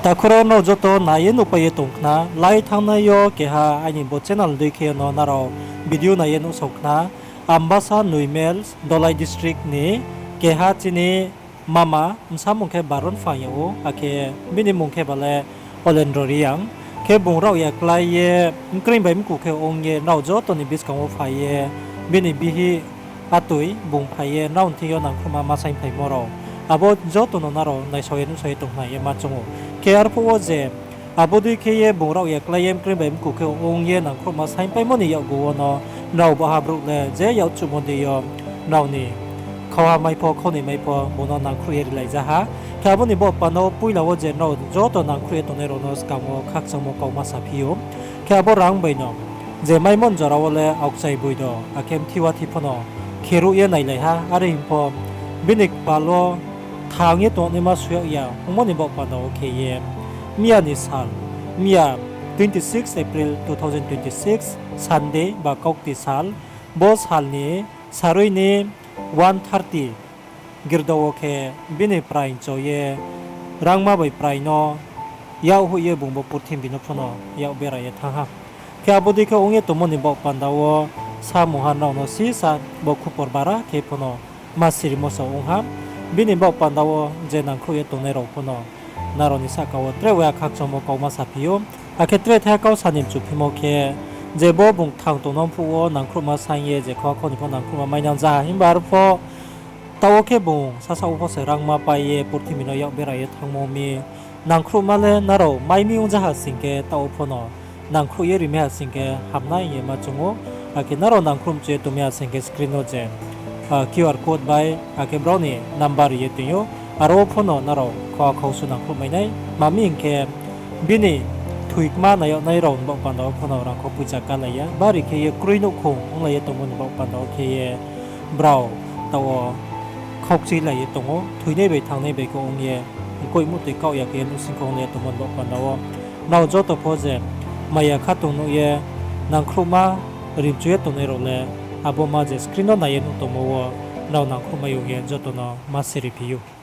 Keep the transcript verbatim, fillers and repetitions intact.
Takhu rao, nrao joto nai ye nuhpai ye tong khna, lai thanngnai yo keha aini bo channel dei khe no nrao video nai ye nuhsao khna, Ambasa Noimel, Dholai district ni keha chini mama, bsa mung khe Baron Phang yag ou, akhe bini mung khe ba le Olendro Reang. Khe bung rao ya klái ye, mkreing bai mku khe ong ye, nrao joto ni buskang wo phai ye, bini bihih atoi bung phai ye nrao ni thing yo nangkhruhma ma saingphaimo rao, abo joto no nrao naisao ye nuhsao ye tong khna ye ma choung ou. Khe arphuh wo je abo dei khe ye bung rao ya klái ye mkreing bai mku khe ong ye nangkhruhma saingpaimo ni yakgu wo no, nrao baha brouh le je yak chuhmo dei yo, nrao ni khauha mai pho, khaunoi mai pho, bung no nangkhruh ye rilai ja ha. Khe abo ni baoh panda wo poila wo je nrao joto nangkhruh ye tongnai rao no skang wo khakchangmo kauma saphi ou. Khe abo rang bai no je maimo ni jora wo le aokchai boido, akhe mthi wa thi pho no kheruh ye nailai ha, are hing pho bini kpal wo thang ye tongnaima soi yag ya ongmo ni baoh panda wo khe ye, miya ni sal, miya twenty six April two thousand twenty six, Sunday ba kaukti sal, bo sal ni sarui ni one thirty girda wo khe bini praing cho ye, rangma bai praing no yak hoih ye bung bo purthimbi no pho no yak bera ye thanng ha. Khe abo dei khe ong ye tongmo ni baoh panda wo samung ha nrao no sisa bo khupor bara khe pho no ma sirimo sa ong ha. Bini baoh panda wo je nangkhruh ye tongnai rao pho no nrao ni sahka wo tre wa khakchangmo kauma saphi ou. Akhe tre thaiha kau sa ni mchuphimo khe, je bo bung thang tong no phuh wo nangkhruhma saing ye je khauha khau ni pho nangkhruhma mainang ja ha, himba arpho taoh wo khe bung sasaoh wo pho se rangma pai ye purthimbi no yak bera ye thanngmo mi. Nangkhruhma le nrao mai mi ong ja ha sing khe, taoh wo pho no nangkhruh ye ri mai ha sing khe hamnai hing ye ma choung ou. Akhe nrao nangkhruh mchu ye tongmai ha sing khe screen wo je, ah, Q R code bai, akhe brao ni number ri ye toing ou. Aro wo pho no nrao khauha khau su nangkhruh mai nai. Ma mi hing khe, bini thoikma nai yag nai rao ni baoh panda wo pho no rangkhau poicha kálai ya. Bari khe ye kroi nouhkhong onglai ye tongmo ni baoh panda wo khe ye brao taoh wo khaukchuilai ye tong ou. Thoinai bai thanngnai bai khe ong ye, mkoih muhtoi kaoh ya khe ye nouhsing khe onglai ye tongmo ni baoh panda wo. Nrao joto pho je maya khatong nuh ye nangkhruhma ri mchu ye tongnai rao le, abo ma je screen no nai ye nuh tongmo wo, nrao nangkhruhmai ong ye joto no ma siri phi ou.